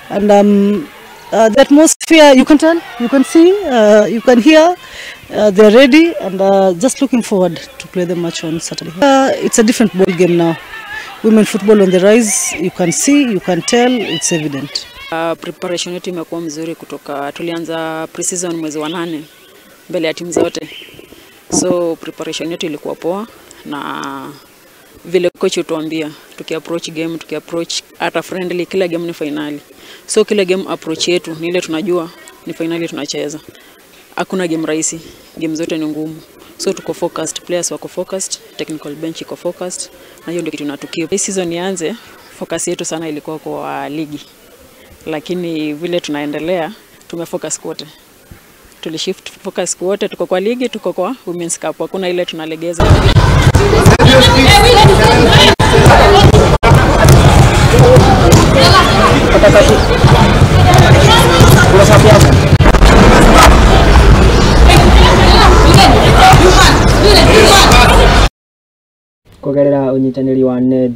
And the atmosphere, you can tell, you can see, you can hear, they're ready and just looking forward to play the match on Saturday. It's a different ball game now. Women football on the rise, you can see, you can tell, it's evident. Preparation yetu imekuwa mzuri kutoka tulianza pre-season mwezi wa 8 mbele ya timu zote. So preparation yetu ilikuwa poa na vile coach utuambia tukiapproach game, tukiapproach hata friendly, kila game ni finali. So kila game approach yetu ni ile tunajua ni finali tunacheza. Hakuna game rahisi, game zote ni ngumu. So tuko focused, players wako focused, technical bench iko focused, na hiyo ndio kitu tunatukia. Hii season ianze, focus yetu sana ilikuwa kwa ligi. Lakini vile tunaendelea, tumefocus kote. Tulishift focus kote, tuko kwa ligi, tuko kwa Women's Cup. Hakuna ile tunalegeza. Kugerera unyitanĩri wa Nedi.